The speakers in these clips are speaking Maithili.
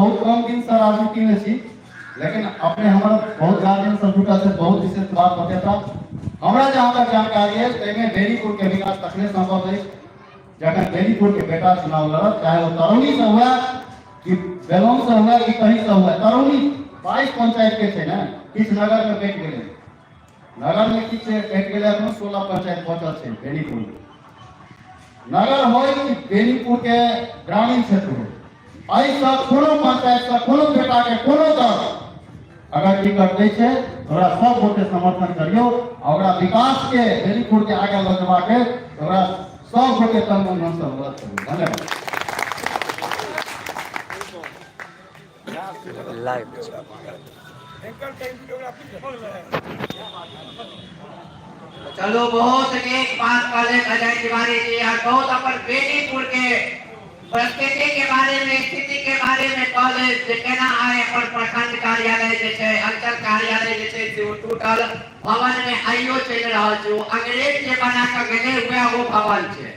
बहुत कम दिन से राजनीति में छी, लेकिन अपने हमारा बहुत गार्जियन सब जुटल छै, बहुत विशेष बात बतेता। हमरा जहाँ तक जानकारी अछि ताहिमे बेनीपुर के विकास तखने संभव अछि जखन बेनीपुर के बेटा चुनाव लड़त, चाहे वो तरौनी से हुए कि बेलौन से हुए कि कहीं से हुए। तरौनी 22 पंचायत के छै ने, किछु नगर में बँटि गेलै, नगर में किछु बँटि गेलै, एखनो 16 पंचायत बचल छै बेनीपुर में। नगर हो कि बेनीपुर के ग्रामीण क्षेत्र हो, एहिसँ कोनो पंचायतसँ कोनो बेटाके कोनो दल अगर टिकट दै छै ओकरा सब गोटे समर्थन करियौ आ ओकरा विकासके बेनीपुरके आगे लऽ जेबाके ओकरा सब गोटे तन मन धनसँ मदद करियौ। धन्यवाद। चलो बहुत नीक बात कहले अजय तिवारी जी और बहुत अपन बेनीपुर के परिस्थिति के बारे में, स्थिति के बारे में कहले जे केना आइ अपन प्रखंड कार्यालय जे छै, अंचल कार्यालय जे छै से ओ टूटल भवन में आइयो चलि रहल छै। ओ अंग्रेज जे बना कऽ गेलै वएह ओ भवन छै।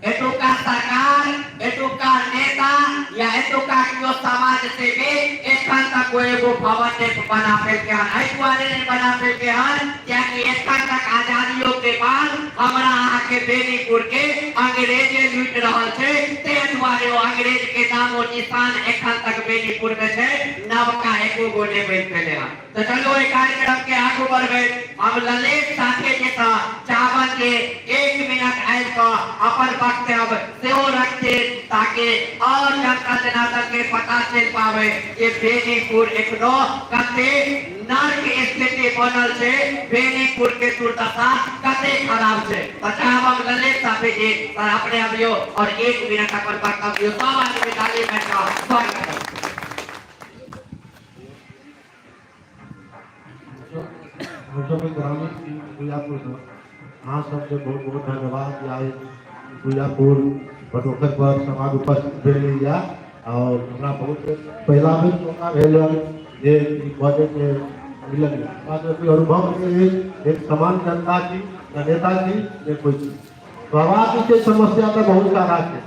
एतुका सरकार, एतुका नेता या एतुका केओ समाज सेवी एखन तक कोई एगो भवन नहीं बना पेलकै हन। एहि दुआरे नहीं बना पेलकै हन कियाकि एखन तक आजादियों के बाद हमरा अहाँ के बेनीपुर के अंग्रेजे लूटि रहल छै, ताहि दुआरे ओ अंग्रेज के नामो निशान एखन तक बेनीपुर में छै, नवका एको गो नहीं बनि पेलै हन। तो चलो एहि कार्यक्रम के आगू बढ़बैत हम ललेश साथे जी सँ चाहबनि जे 1 मिनट आबि कऽ अपन वक्तव्य सेहो रखथिन ताकि और जनता जनार्दन के पता चलि पाबै जे बेनीपुर एखनो कते नर्क स्थिति बनल छै, बेनीपुर के दुर्दशा कते खराब छै। तऽ चाहब हम ललेश साथे जी सर अपने अबियौ और 1 मिनट अपन वक्तव्य दियौ। सब आदमी ताली मारि कऽ स्वागत करू। हमसभ ग्रामीण छी भुइयापुरसँ। अहाँ सबके बहुत बहुत धन्यवाद जे आइ भुइयापुर पटोखर पर समाज उपस्थित भेलैए और हमरा बहुत पहिला बेर मौका भेल जे ई बजैके मिलल। हमरा सबके कोइ अनुभव नहि अछि, एक सामान्य जनता छी, न नेता छी ने कोइ छी। कहबाक छै समस्या तऽ बहुत सारा छै,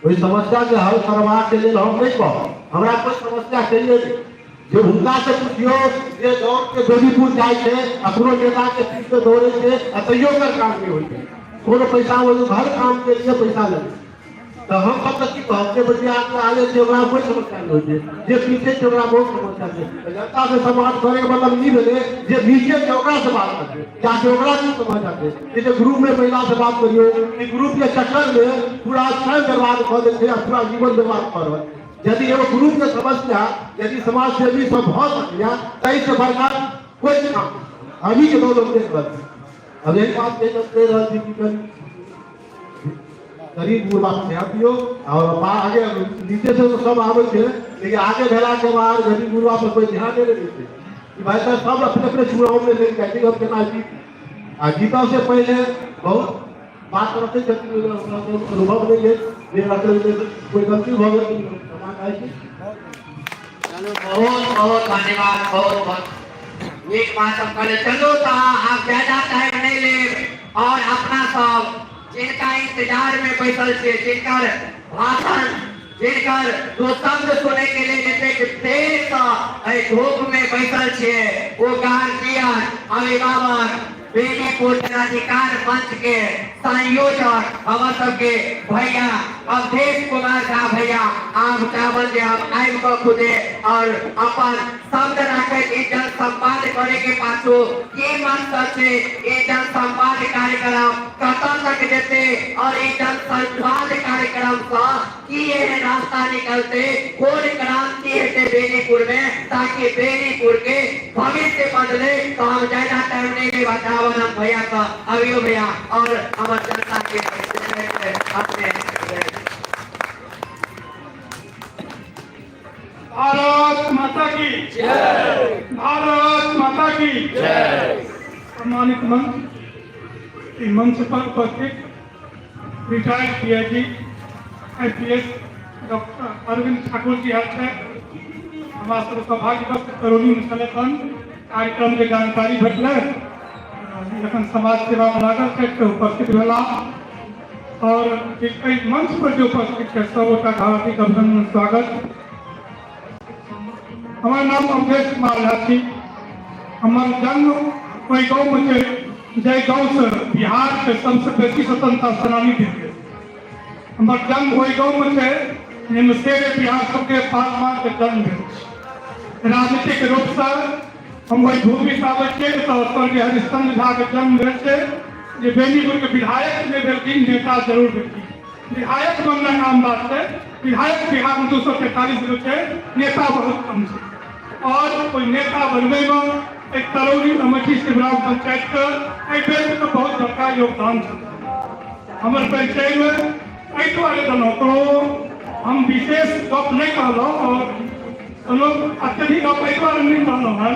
ओहि समस्याके हल करबाक लेल हम नहि कहब, हमरा कोइ समस्या छैहे नहि। जे हुनकासँ पुछियौ जे दौड़ के बेनीपुर जाइ छै आ कोनो नेताके पीठ पे दौड़ै छै आ तैयो ओकर काम नहि होइ छै, कोनो पैसा हर कामके लिए पैसा लगै छै। तऽ हम सब तऽ की कहब, जे बचिया के आगे छै ओकरा कोइ समस्या नहि होइ छै, जे पीछे छै ओकरा बहुत समस्या छै। तऽ जनतासँ संवाद करैके मतलब ई भेलै जे नीचे छै ओकरासँ बात करतै, जाके ओकरा की समस्या छै। जे ग्रुप में महिला से बात करियो, ई ग्रुप के चक्कर में पूरा समय बर्बाद कऽ दै छै आ पूरा जीवन बर्बाद कऽ रहल छै। यदि एगो ग्रुप के समस्या यदि समाज सेवी सब भऽ सकैया ताहि से बड़का कोइ काम अभी के दौर हम देख रहल छी। अब यही बात कहि रहल छी कि गरीब बुढ़बा पर ध्यान दियौ और आगे नीचे से तो सब आबै छै, लेकिन आगे भेला के बाद गरीब बुढ़बा पर कोई ध्यान नहीं दै छै कि भाई साहब सब अपने अपने चुनाव में लड़ि जाइ छै, हम केना जीत आ जीतऽ से पहिले बहुत बात रखै छथिन, अनुभव नहि अछि जे रखै, कोइ गलती भऽ गेल क्षमा चाहै छी। चलू बहुत बहुत धन्यवाद, बहुत बहुत नीक बात सब कहले। चलू तऽ आब ज्यादा टाइम नहि लेब और अपना सब जिनका इंतजार में बैठल छियै, जिनकर भाषण, जिनकर दो शब्द सुनै के लेल एतेक देर सँ एहि धूप में बैठल छियै, ओ गार्जियन अभिभावक बेनीपुर जनाधिकार मंच के संयोजक हमर सबके भैया अवधेश कुमार झा भैया आब चावल जे हम आबि कऽ खुदे और अपन शब्द राखैत ई जन संवाद करे के पाछू की मकसद छै, ई जन संवाद कार्यक्रम कतऽ तक जेतै और ई जन संवाद कार्यक्रम सँ की एहन रास्ता निकलते, कोन क्रांति हेतै बेनीपुर में ताकि बेनीपुर के भविष्य बदले। तो हम ज्यादा टाइम नहीं ले चावल हम भैया का अभियो भैया और हमारे जनता के अपने भारत माता की जय, भारत माता की जय। सम्मानित मंच, मंच पर उपस्थित retired DIG IPS doctor Arvind Thakur ji आयल छथि। हमरा सबके सौभाग्यवश तरौनीमे छलथि हन, कार्यक्रमके जानकारी भेटलै, जखन समाज सेवामे लागल छथि तऽ उपस्थित भेलाह और एहि मंच पर जे उपस्थित छथि सब गोटाके हार्दिक अभिनंदन स्वागत। हमर नाम अवधेश कुमार झा छी। हमर जन्म ओहि गाँवमे छै जाहि गाँवसँ बिहारके सबसँ बेसी स्वतंत्रता सेनानी भेल। हमर जन्म ओहि गाँवमे छै जाहिमे शेर बिहार सबके पासवानके जन्म भेल छै। राजनीतिक रूपसँ हम ओहि भूमिसँ आबै छियै तऽ स्वर्गीय हरिश्चंद्र झाके जन्म भेल छै, जे बेनीपुरके विधायक नहि भेलखिन, नेता जरूर भेलखिन। विधायक बननाइ आम बात छै, विधायक बिहारमे 243 गो छै, नेता बहुत कम छै। और ओहि नेता बनबैमे एक तरौनी अमेठी शिवराम पंचायतके एहि बेरके बहुत बड़का योगदान छै। हमर परिचयमे एहि दुआरे देलहुँ, कोनो हम विशेष गप नहि कहलहुँ और कोनो अत्यधिक गप एहि दुआरे नहि कहलहुँ हन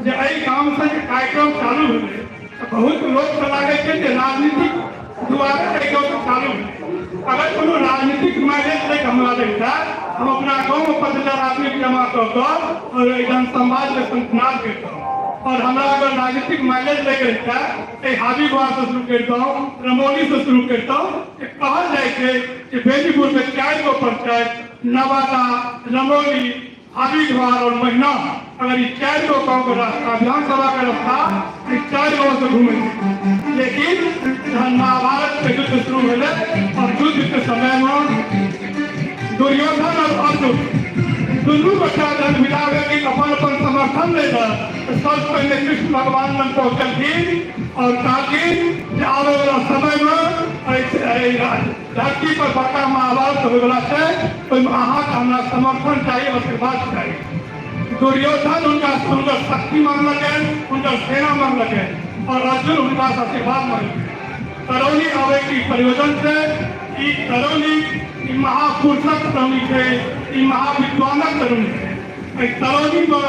जे एहि गामसँ जे कार्यक्रम चालू भेलै तऽ बहुत लोकके लागै छै जे राजनीतिक दुआरे एहि गाँवसँ चालू भेलै। अगर कोनो राजनीतिक माइलेज लैके हमरा रहितै, हम अपना गाँवमे 5000 आदमी जमा कऽ कऽ और एहि जनसंवादके शंखनाद करितहुँ। और हमरा अगर राजनीतिक माइलेज लैके रहितै, एहि हाजीगुआरसँ शुरू करितहुँ, रमौलीसँ शुरू करितहुँ। कहल जाइ छै जे बेनीपुरमे 4 गो पंचायत, नवादा, रमौली, हाजीद्वार और महिना, अगर ई 4 गो गाँव के रास्ता, विधानसभा के रास्ता ई 4 गाँव से घूमे छै। लेकिन जहन महाभारत के युद्ध शुरू भेलै और युद्ध के समय में दुर्योधन और अर्जुन दुनू बच्चा जहन विदा भेलखिन अपन अपन समर्थन लै लए, तऽ सबसँ पहिने कृष्ण भगवान लग पहुँचलखिन और कहलखिन जे आबै वाला समय में एहि धरती पर बड़का महाभारत होयवला छै, ओहिमे अहाँके हमरा समर्थन चाही, आशीर्वाद चाही। दुर्योधन हुनका हुनकर शक्ति मांगलकनि, हुनकर सेना मांगलकनि और अर्जुन हुनका आशीर्वाद मांगलकनि। तरौनी आबैके ई प्रयोजन छै। ई तरौनी ई महापुरुषक तरौनी छै, ई महाविद्वानक तरौनी छै। एहि तरौनीमे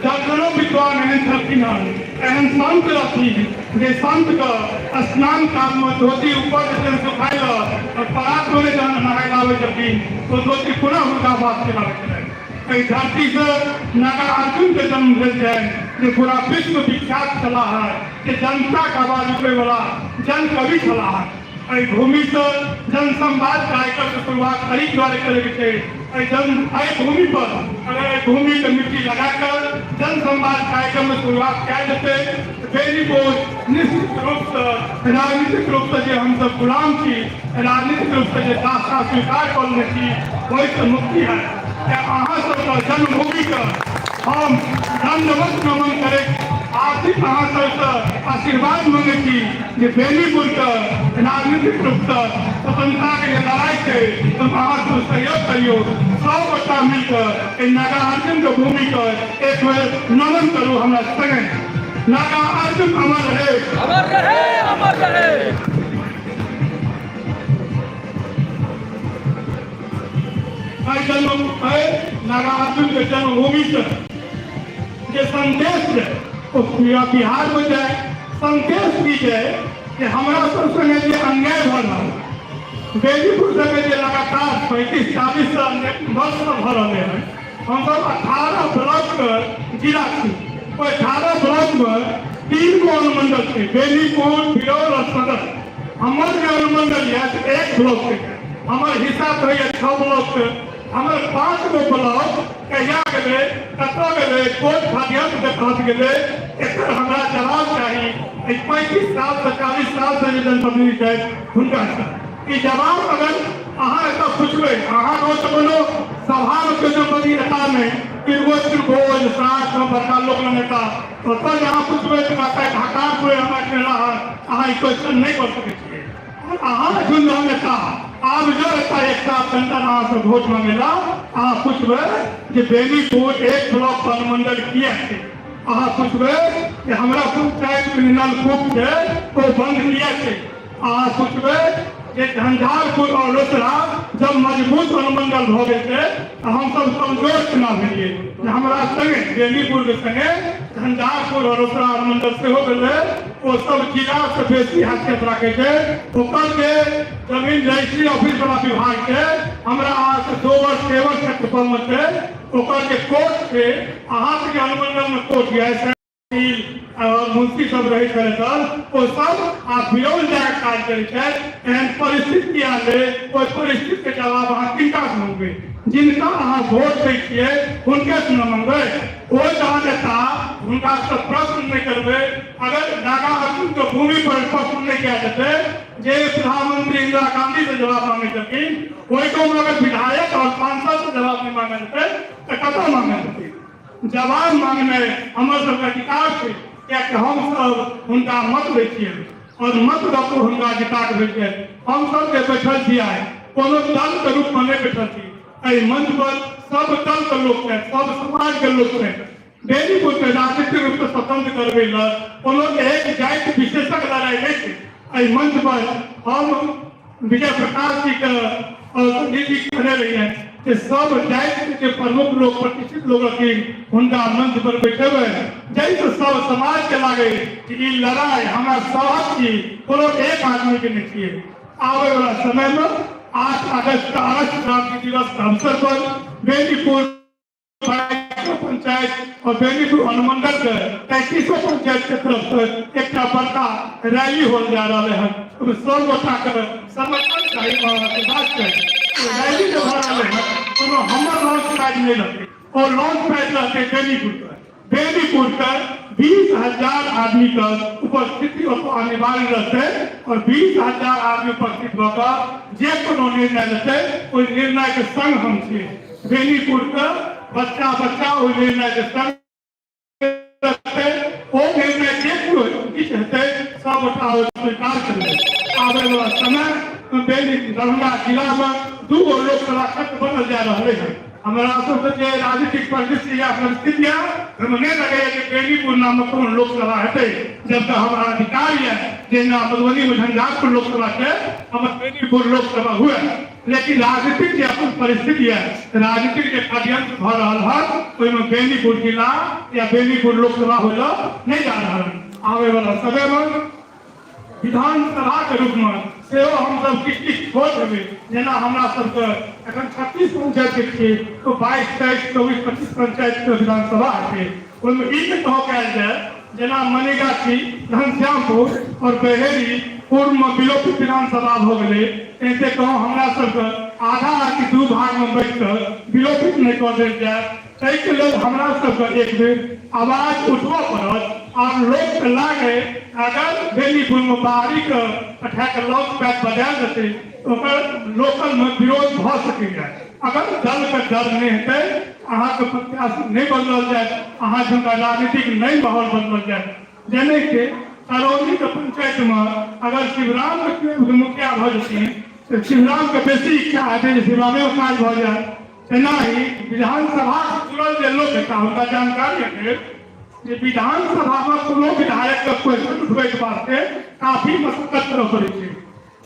दर्जनों विद्वान एहन छलखिन हन, एहन संत रहथिन जे संतके स्नान कालमे धोती ऊपर जे सुखाइ लए और परात भेने जहन नहाय लए आबै छलखिन तो धोती पुनः हुनका वापस चलि आबै छलनि। एहि धरतीसँ नागार्जुनके जन्म भेल छनि, जे पूरा विश्व विख्यात छलाह है, जे जनताके आवाज उठबैवला जनकवि छलाह है। एहि भूमिसँ जनसंवाद कार्यक्रमके शुरुआत एहि दुआरे करैके छै, एहि जन एहि भूमि पर अगर एहि भूमिके मिट्टी लगाकर जनसंवाद कार्यक्रमके शुरुआत कयल जेतै, बेनीपुर निश्चित रूपसँ राजनीतिक रूपसँ जे हमसब गुलाम छी, राजनीतिक रूपसँ जे दासता स्वीकार कऽ लेने छी, ओहिसँ मुक्ति हैत। तेँ अहाँ सबके जन्मभूमिके हम दण्डवत नमन करैत आर्थिक अहाँ सबसँ आशीर्वाद मंगै छी जे बेनीपुरके राजनीतिक रूपसँ स्वतंत्रताके जे लड़ाइ छै, तऽ अहाँ सब सहयोग करियौ। सब गोटा मिलकऽ एहि नागार्जुनके भूमिके एक बेर नमन करू हमरा संगे। नागार्जुन अमर रहे, अमर रहे, अमर रहे। एहि जन्म एहि नागार्जुनके जन्मभूमिसँ जे संदेश छै ओ पूरा बिहारमे जाय। संदेश की छै कि हमरा सब संगे जे अन्याय भऽ रहल, बेनीपुर संगे जे लगातार 35-40 साल वर्षसँ भऽ रहलै हन। हमसब 18 ब्लॉकके जिला छी, ओहि 18 ब्लॉकमे 3 गो अनुमंडल छै, बेनीपुर, बिरौल और सदर। हमर जे अनुमंडल यऽ से 1 ब्लॉकके, हमर हिस्सा तऽ होइए 6 ब्लॉकके। हमर 5 गो ब्लॉक कहिया गेलै, कतऽ गेलै, कोन षड्यंत्रके तहत गेलै, एकर हमरा जवाब चाही। एहि 35 सालसँ 40 सालसँ जे जनप्रतिनिधि छथि हुनकासँ ई जवाब अगर अहाँ एतऽ पुछबै, अहाँ गाँव तऽ कोनो सभामे केओ जनप्रतिनिधि नेता नहि, तिरगो भोज श्राद्ध बड़का लोक नेता, ओतऽ जे अहाँ पुछबै तऽ कहतै ढाका कोइ हमरा केला हन। अहाँ ई क्वेश्चन नहि कऽ सकै छियै। अहाँ एखन जहन एता, आब जो एता एकटा सेंटर अहाँ से वोट मंगेला, अहाँ पूछबै जे बेनीपुर 1 ब्लॉक अनुमंडल किया छै? अहाँ पूछबै जे हमरा पंचायत में नलकूप छै ओ बंद किया छै? अहाँ पूछबै जे झंझारपुर और रोसड़ा जब मजबूत अनुमंडल भऽ गेल छै तऽ हमसब कमजोर केना भेलियै? जे हमरा संगे बेनीपुर के संगे झंझारपुर और रोसड़ा अनुमंडल सेहो भेलै, ओ सब जिला से बेसी हैसियत राखै छै, ओकर जे जमीन रजिस्ट्री ऑफिस वाला विभाग छै हमरा अहाँ से 2 वर्ष तेवर क्षेत्रफल में छै, ओकर जे कोर्ट छै, अहाँ सबके अनुमंडल में कोर्ट यऽ। वकील और मुंशी सब रहै छलै सर, ओ सब आब बिरौल जाके काज करै छथि। एहन परिस्थिति आयल रहै, ओहि परिस्थितिके जवाब अहाँ किनकासँ मंगबै? जिनका अहाँ वोट दै छियै हुनकेसँ ने मंगबै। ओ जहन एता हुनकासँ प्रश्न नहि करबै। अगर नागार्जुनके भूमि पर प्रश्न नहि कयल जेतै, जे प्रधानमंत्री इंदिरा गांधी से जवाब मांगे छथिन, ओहि गाँवमे अगर विधायक और सांसद से जवाब नहि मांगल जेतै तऽ कतऽ मांगल जेतै? जवाब मांगनाइ हमर सबके अधिकार छै, कियाकि हमसब हुनका मत दै छियै और मत दऽ कऽ हुनका जिता कऽ भेजै। हमसब जे बैठल छी आइ कोनो दलके रूपमे नहि बैठल छी। एहि मंच पर सब दलके लोक छथि, सब समाजके लोक छथि। बेनीपुरके राजनीतिक रूपसँ स्वतंत्र करबै लए कोनो एक जाति विशेषक लड़ाइ नहि छै। एहि मंच पर हम विजय प्रकाश जी के और संजीव जी कहने रहिए कि सब जाति के प्रमुख लोग, प्रतिष्ठित लोग रहथिन, हुनका मंच पर बैठेबै, जाहिसँ सब समाज के लागे कि ई लड़ाई हमरा सभक छी, कोनो एक आदमी के नहि छियै। आबै वाला समय में 8 अगस्त अगस्त क्रांति दिवस के अवसर पर बेनीपुर पंचायत और बेनीपुर अनुमंडल के 33 पंचायत के तरफ से एकटा बड़का रैली होल जा रहा है। सब गोटा के समर्थन चाही और आशीर्वाद चाही। रैली जो भऽ रहल है कोनो हमर लॉन्च पैड नहीं रहते, और लॉन्च पैड रहते बेनीपुर के। बेनीपुर के 20,000 आदमी के उपस्थिति अनिवार्य रहते और 20,000 आदमी उपस्थित भऽ कऽ जे कोनो निर्णय लेतै ओहि निर्णय के संग हम छी। बेनीपुर के बच्चा बच्चा ओहि निर्णय के संग रहतै। ओ निर्णय जे कोनो किछु हेतै सब गोटा स्वीकार करबै। आबै वाला समय बेनी दरभंगा जिला में 2 गो लोकसभा क्षेत्र बनल जा रहलै हन। हमरा सबके जे राजनीतिक परिदृश्य या परिस्थिति यऽ ओहिमे नहि लगैए जे बेनीपुर नामक कोनो लोकसभा हेतै, जबकि हमरा अधिकार यऽ जेना मधुबनीमे झंझारपुर लोकसभा छै, हमर बेनीपुर लोकसभा हुए। लेकिन राजनीतिक जे अपन परिस्थिति यऽ, राजनीतिक जे षड्यंत्र भऽ रहल हन, ओहिमे बेनीपुर जिला या बेनीपुर लोकसभा होय लए नहि जा रहल हन। आबैवला समयमे विधानसभाके रूपमे सेहो हमसब किछु किछु छोड़ देबै। जेना हमरा सबके एखन 36 पंचायतके छियै तऽ 22 23 24 25 पंचायतके विधानसभा हेतै। ओहिमे ई नहि कहऽ कयल जाय, जेना मनीगाछी, घनश्यामपुर और बहेरी पूर्वमे विलोपित विधानसभा भऽ गेलै, एते कहूँ हमरा सबके आधा कि 2 भागमे बाँटि कऽ विलोपित नहि कऽ देल जाय। ताहिके लेल हमरा सबके एक बेर आवाज उठबऽ पड़त आर लोकके लागै अगर बेनीपुरमे बाहरीके पठा कऽ लॉन्च पैड बजायल जेतै तऽ ओकर लोकलमे विरोध भऽ सकैए। अगर दलके डर नहि हेतै, अहाँके प्रत्याशी नहि बदलल जायत, अहाँ हुनका राजनीतिक नहि माहौल बदलल जायत। जेनाकि तरौनीके पंचायतमे अगर शिवरामके मुखिया भऽ जेथिन तऽ शिवरामके बेसी इच्छा हेतै जे शिवरामेमे काज भऽ जाय। तेनाही विधानसभासँ जुड़ल जे लोक हेता हुनका जानकारी हेतै जे विधानसभामे कोनो विधायकके क्वेश्चन उठबैके वास्ते काफी मशक्कत करऽ पड़ै छै।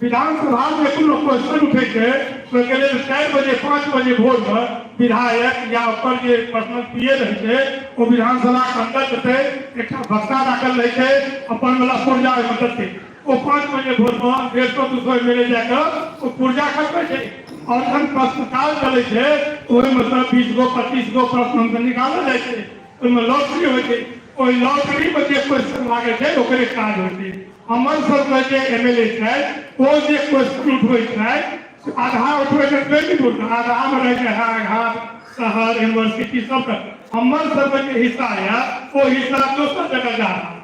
विधानसभामे कोनो क्वेश्चन उठै छै ओहिके लेल 4 बजे 5 बजे भोरमे विधायक या ओकर जे पर्सनल पी ए रहै छै ओ विधानसभाके अन्दर जेतै, एकटा बक्सा राखल रहै छै, अपन वला पुर्जा ओहिमे देतै। ओ 5 बजे भोरमे 150 200 एम एल ए जाकऽ ओ पुर्जा खसबै छै और जखन प्रश्नकाल चलै छै ओहिमे सँ 20 गो 25 गो प्रश्न हमसब निकालल जाइ छै। ओहिमे लॉटरी होइ छै, ओहि लॉटरीमे जे क्वेश्चन लागै छै ओकरे काज होइ छै। हमर सबके जे एम एल ए छथि ओ जे क्वेश्चन उठबै छथि आधा उठबै छै बेनीपुरके, आधामे रहै छै हाट शहर यूनिवर्सिटी सबके। हमर सबके जे हिस्सा यऽ ओ हिस्सा दोसर जगह जा रहल।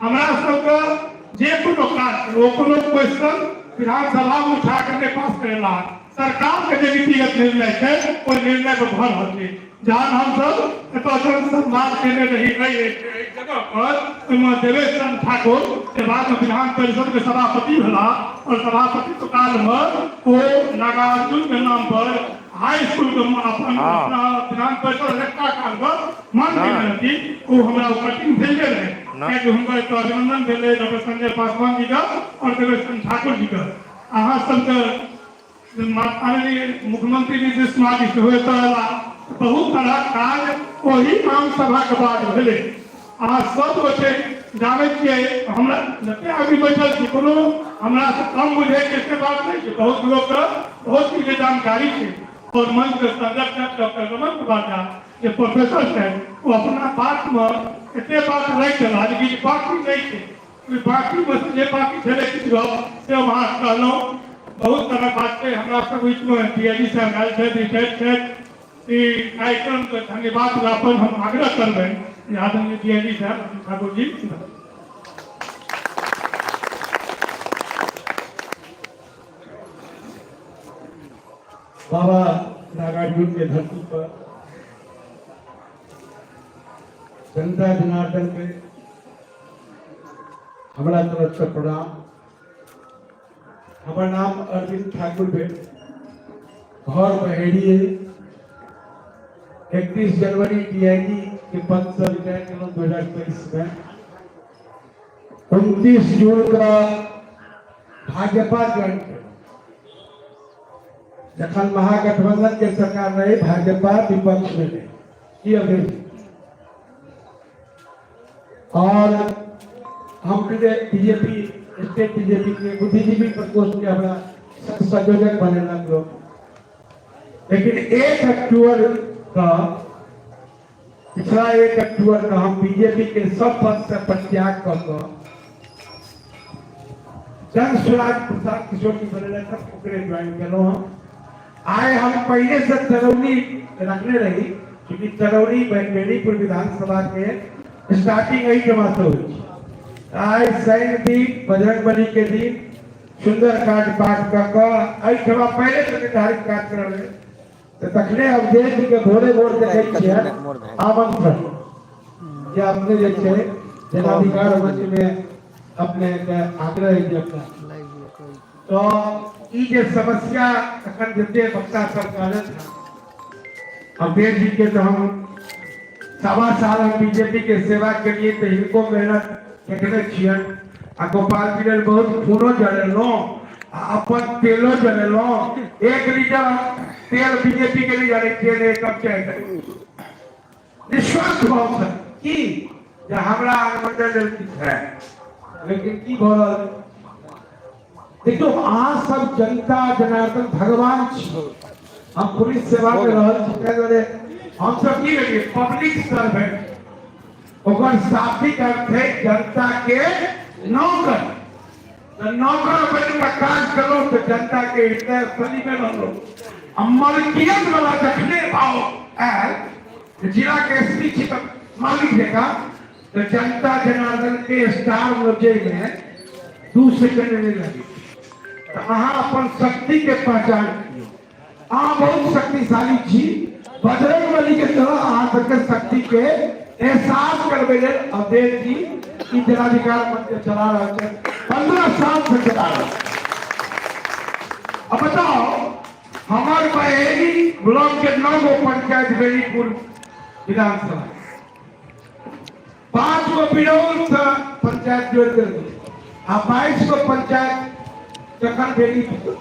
हमरा सबके जे कोनो काज छै ओ कोनो क्वेश्चन विधानसभामे उठा कऽ नहि पास करेला, सरकारके जे नीतिगत निर्णय छै ओहि निर्णय पर भऽ रहल छै। जहन हमसब एतऽ जनसंवाद केने रही एहि जगह पर, ओहिमे देवेश चंद्र ठाकुर के बादमे विधान परिषदके सभापति भेला और सभापतित्व कालमे ओ नागार्जुनके नाम पर हाई स्कूल के अपन विधान परिषद अध्यक्षता काल पर मांग केने रहथिन। ओ हमरा कटिंग भेजने रहै, कियाकि हुनकर एतऽ अभिनंदन भेलै डॉक्टर संजय पासवान जी का और देवेश चंद्र ठाकुर जी का। अहाँ सबके माननीय मुख्यमंत्री नीतीश कुमार जी सेहो एतऽ अयला। बहुत तरहक काज ओहि आम सभा के बाद भेलै। अहाँ सब गोटे जानै छियै, हमरा जते आदमी बैठल छी कोनो हमरा से कम बुझै के से बात नहि छै। बहुत लोकके बहुत चीजके जानकारी छै और मंच के संरक्षक डॉक्टर रमन कुमार झा जे प्रोफेसर छथि ओ अपना बातमे एते बात राखि देला जे किछु बाकी नहि छै। ओहि बाकीमे से जे बाकी छलै किछु गप से हम अहाँ कहलहुँ। बहुत तरहक बात छै। हमरा सब बीचमे डी I जी साहब आयल छथि, रिटायर्ड छथि। ई कार्यक्रमके धन्यवाद ज्ञापन हम आग्रह करबनि जे आदरणीय डी I जी साहब ठाकुर जी। बाबा नागार्जुन के धरती पर जनता जनार्दन के हमारा तरफ से प्रणाम। हमार नाम अरविंद ठाकुर भेल, घर बहेड़ी है। 31 जनवरी डीआईजी के पद से रिटायर कलहुँ 2023 में। 29 जून का भाजपा ज्वाइन कयलहुँ। जखन महागठबंधन के सरकार रहे, भाजपा विपक्ष में रहे की अवधेश, और हम बीजेपी स्टेट बीजेपी के बुद्धिजीवी प्रकोष्ठ के हमरा संयोजक बनेलक लोग। लेकिन 1 अक्टूबर का पिछला 1 अक्टूबर का हम बीजेपी के सब पद से परित्याग कर कऽ जन स्वराज प्रसाद किशोर जी बनेलक, ओकरे ज्वाइन केलहुँ हम। आइ हम पहले से चरौनी रखने रही, क्योंकि चरौनी बेनीपुर विधानसभा के स्टार्टिंग एहि जमा से होइ छै। आइ शनि दिन बजरंग बली के दिन सुंदर कांड पाठ कऽ कऽ एहिठमा पहले से निर्धारित कार्यक्रम रहे, तऽ तखने अवधेश जी के भोरे भोर देखै छियै आमंत्रण जे अपने जे छै जनाधिकार मंच में अपने के आग्रह है जे अपना तो ई जे समस्या अखन जते वक्ता सब कहलथि हन, अवधेश जी के तो हम 1.25 साल हम बीजेपी के सेवा के लिए तो हिनको मेहनत देखने छियनि आ गोपाल जी लेल बहुत खूनो जरेलहुँ आ अपन तेलो जरेलहुँ। 1 लीटर तेल बीजेपी के लिए जरै छियै, एक कप चाय निस्वार्थ भाव से की जे हमरा अनुमंडल लेल किछु है, लेकिन की भऽ रहल। देखियौ, अहाँ सब जनता जनार्दन भगवान छी। हम पुलिस सेवा में रहल छी, ताहि दुआरे हम सब की भेलियै पब्लिक सर्वेंट। ओकर शाब्दिक अर्थ है जनता के नौकर। तऽ नौकर बनि कऽ काज केलहुँ तऽ जनता के हृदय स्थली में रहलहुँ। आ मलकियत वाला जखने भाव आयल, जिला के एसपी छी तऽ मालिक जकाँ, तऽ जनता जनार्दन के स्टार में 2 सेकंड नहीं लगे। तऽ अहाँ अपन शक्ति के पहचान करियौ। अहाँ बहुत शक्तिशाली छी। बजरंग बली के तरह अहाँ सबके शक्ति के एहसास करबै लेल अवधेश जी ई जनाधिकार मंच चला रहल छै, 15 साल से चला रहल छै। अब बताओ, हमार बहेड़ी ब्लॉक के 9 गो पंचायत बेनीपुर विधानसभा, 5 गो बिरौल से पंचायत जोड़ देलकै आ 22 गो पंचायत जखन बेनीपुर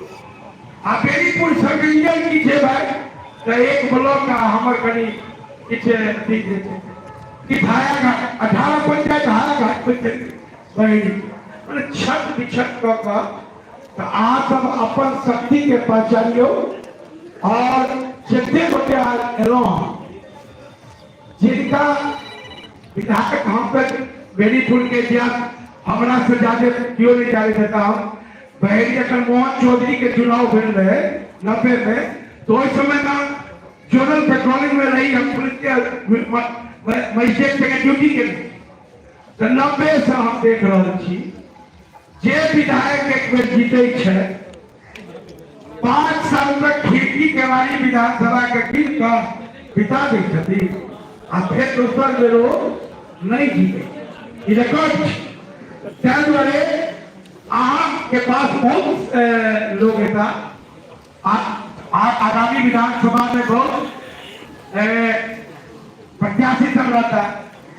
आ बेनीपुर सब डिवीजन की छै भाई, तऽ एक ब्लॉक आ हमर कनि किछु अथी जे छै कि हायाघाट 18 पंचायत हायाघाट पर छै बहेड़ी, मने छत बिछत कऽ कऽ। तऽ अहाँ सब अपन शक्ति के पहचानियौ। और जते गोटे एलहुँ हँ, जिनका विधायक हम तक बेनीपुर के इतिहास हमरा से ज्यादा केओ नहीं जाने देता। हम बहेड़ी जखन मोहन चौधरी के चुनाव भेल रहे 90 में, तो उस समय में जोनल पेट्रोलिंग में रही हम पुलिस के मजिस्ट्रेट के ड्यूटी के, तो 90 से हम देख रहा छी जे विधायक एक बेर जीते छै 5 साल तक खिड़की केवाड़ी विधानसभा के गिर कऽ बिता दै छथिन आ फेर दोसर बेर ओ नहीं जीते। ई रिकॉर्ड छै। ताहि दुआरे अहाँके पास बहुत लोग हेता। आगामी विधानसभा में बहुत प्रत्याशी सब रहता।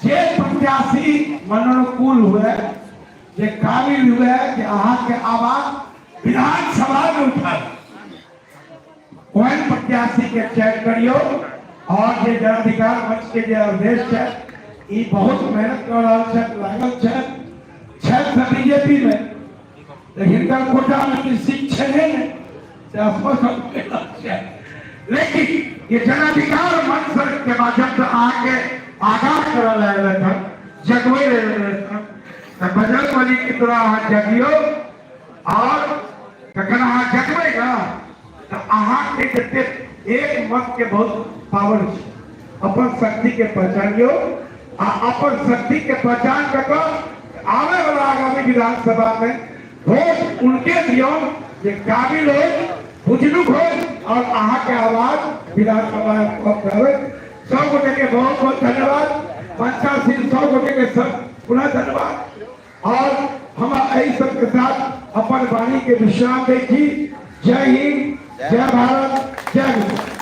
जे प्रत्याशी मनोनुकूल हुए, जे काबिल हुए कि अहाँके आवाज विधानसभा में उठाए, ओहन प्रत्याशी के चयन करियौ। और जे जनाधिकार मंच के जे अवधेश छै, ई बहुत मेहनत कर रहल छथि, लागल छथि तऽ बीजेपी में, लेकिन हिनकर कोटा में किछु सीट छै ने, से स्पष्ट छै। लेकिन ये जनाधिकार मंच के माध्यम से अहाँके आगाह करऽ लए एलथि हन, जगबै लए एलथि हन। तऽ बजरंग बली के तोरा अहाँ जगियौ, और जखन अहाँ जगबै ने तऽ अहाँके जते एक मत के बहुत पावर छै। अपन शक्ति के पहचानियौ आ अपन शक्ति के पहचान कऽ कऽ आबै वाला आगामी विधानसभा में वोट उनके दियौ जे काबिल हो, बुजुर्ग हो और अहाँ के आवाज विधानसभा में पहुंचावे। सब गोटे के बहुत बहुत धन्यवाद। पंचाशील सब गोटे के सब पुनः धन्यवाद। और हम एहि सबके साथ अपन वाणी के विश्राम दै छी। जय हिंद, जय भारत, जय मिथिला।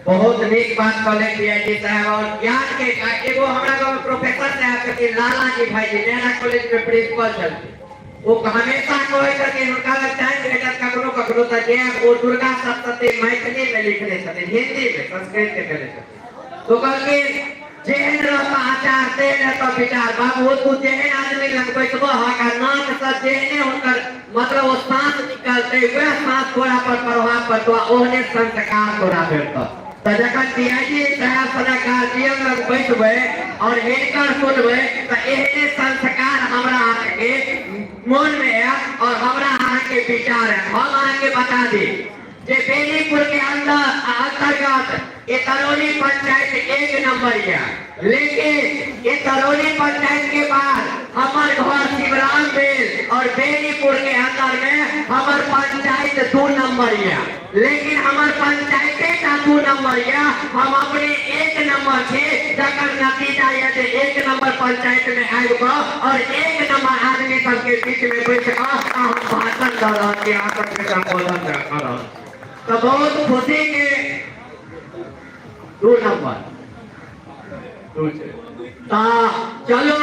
बहुत नीक बात कहले पीआईजी साहब। और ज्ञान के एगो हमरा गांव में प्रोफेसर साहब छथिन, लाला जी भाईजी, नैना कॉलेज में प्रिंसिपल छथिन। ओ हमेशा कहै छथिन, हुनका लग टाइम भेटत कखनो कखनो तऽ जायब। ओ दुर्गा सप्तशती मैथिली में लिखने छथिन, हिंदी में संस्कृत के केने छथिन। तो कहलखिन जेहन रहता आचार तेहन रहता विचार। बाबू तू जेहन आदमी लग बैठबह आ नाक से जेहने हुनकर मतलब ओ सांस निकलते वएह सांस तोरा पर प्रभाव पड़तो आ ओहने संस्कार तोरा भेटतौ। तऽ जखन डीआईजी साहब सनक गार्जियन लग बैठबै और हिनकर सुनबै तऽ एहने संस्कार हमरा अहाँके मन में आयत और हमरा अहाँके विचार आयत। हम अहाँके बता दी जे बेनीपुर के अंदर अंतर्गत ये तरौनी पंचायत 1 नंबर यह, लेकिन ये तरौनी पंचायत के बाद हमार घर शिवराम भेल और बेनीपुर के अंदर में हमार पंचायत 2 नंबर यह, लेकिन हमार पंचायते का 2 नंबर यह, हम अपने 1 नंबर छे, जकर नतीजा यह जे 1 नंबर पंचायत में आबि कऽ और 1 नंबर आदमी सबके बीच में बैठ कऽ हम भाषण दऽ रहल छी, अहाँ सबके संबोधन कऽ रहल छी। तो बहुत खुशी के 2 नंबर ता चलो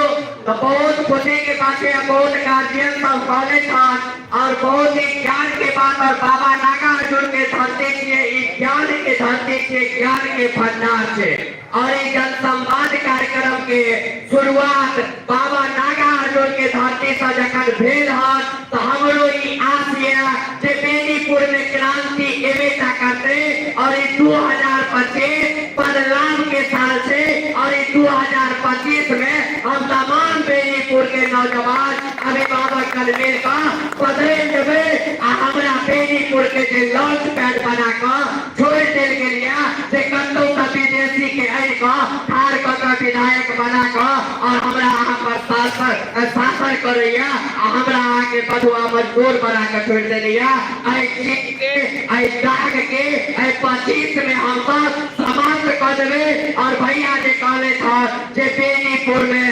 तो बहुत खुशी के बात है, बहुत गार्जियन सब कहले छन और बहुत ही ज्ञान के बात। और बाबा नागार्जुन के धरती छे, ई ज्ञान के धरती छे, ज्ञान के भंडार छे। और ई जनसंवाद कार्यक्रम के शुरुआत बाबा नागार्जुन के धरती से जखन भेल हन तो हमरो ई आस यह जे बेनीपुर में क्रांति एबे टा करते और ई 2025 बदलाव के साल से और ई 2025 में हम तमाम बेनीपुर के नौजवान अभिभावक कल मिल कऽ बदलि देबै आ हमरा बेनीपुर के जे लॉन्च पैड बना कऽ छोड़ि देल गेल यऽ जे कतौ तऽ विदेशी के आनि कऽ ठाढ़ कऽ कऽ विधायक बना कऽ और हमरा अहाँ पर शासन करैया आ हमरा अहाँ के बधुआ मजदूर बना कऽ छोड़ि देलैया। एहि चीज के, एहि दाग के एहि 25 में हम सब समाप्त कऽ देबै। और भैया जे कहले छल जे बेनीपुर में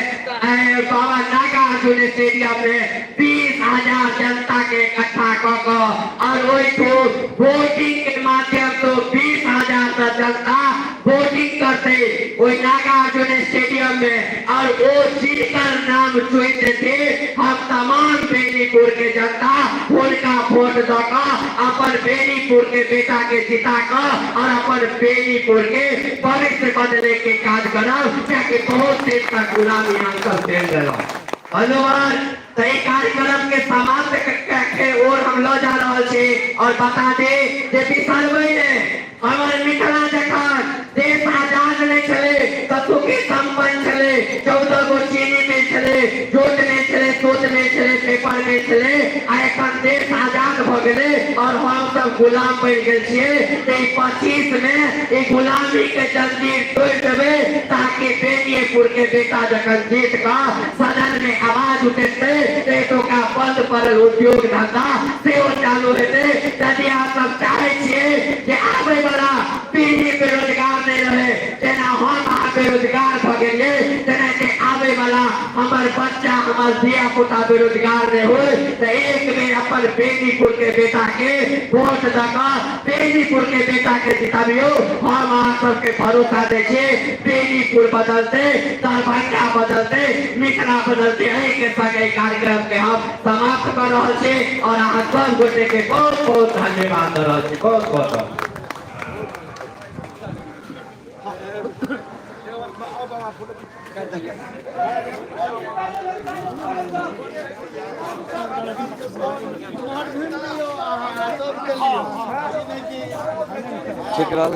बाबा नागार्जुन स्टेडियम में 20,000 जनता के इकट्ठा कऽ कऽ और ओहिठो वोटिंग के माध्यम से 20,000 से जनता वोटिंग करते ओहि नागार्जुन स्टेडियम में और वो जीकर नाम चुनि देते, हम तमाम बेनीपुर के जनता हुनका वोट दऽ कऽ अपन बेनीपुर के बेटा के जिता कऽ और अपन बेनीपुर के भविष्य बदले के काज करब, कियाकि बहुत दिन तक गुलामी हम सब झेल लेलहुँ। धन्यवाद। तऽ एहि कार्यक्रम के समाप्त के ओर हम लऽ जा रहल छी और बता दी जे बिसरबै ने हमर मिथिला जखन देश आजाद नहि छलै तऽ सुखी संपन्न छलै, 14 गो चीनी मिल छलै, जोत नहि छलै, सोत नहि छलै, पेपर नहि छलै, आ एखन देश आजाद भऽ गेलै और हम सब गुलाम बनि गेल छियै। तऽ ई 25 में ई गुलामी के जंजीर तोड़ि देबै ताकि बेनीपुर के बेटा जखन जीत कऽ सदन में आवाज उठेतै तऽ एतुका बंद पड़ल उद्योग धंधा सेहो चालू हेतै। यदि अहाँ सब चाहै छियै जे आबै वाला पीढ़ी बेरोजगार नहि रहे, जेना हम अहाँ बेरोजगार भऽ गेलियै तेनाहिते आबै वाला हमर बच्चा हमर धिया पुता बेरोजगार नहि होय, तऽ एक बेर अपन बेनीपुर के बेटा के वोट दऽ कऽ बेनीपुर के बेटा के जिताबियौ। हम अहाँ सबके भरोसा दै छी बेनीपुर बदलतै, दरभंगा बदलतै, मिथिला बदलतै। एहि के संग एहि कार्यक्रम के हम समाप्त कर रहल छी और अहाँ सब गोटे के बहुत बहुत धन्यवाद दऽ रहल छी। बहुत बहुत धन्यवाद। ठीक रहल।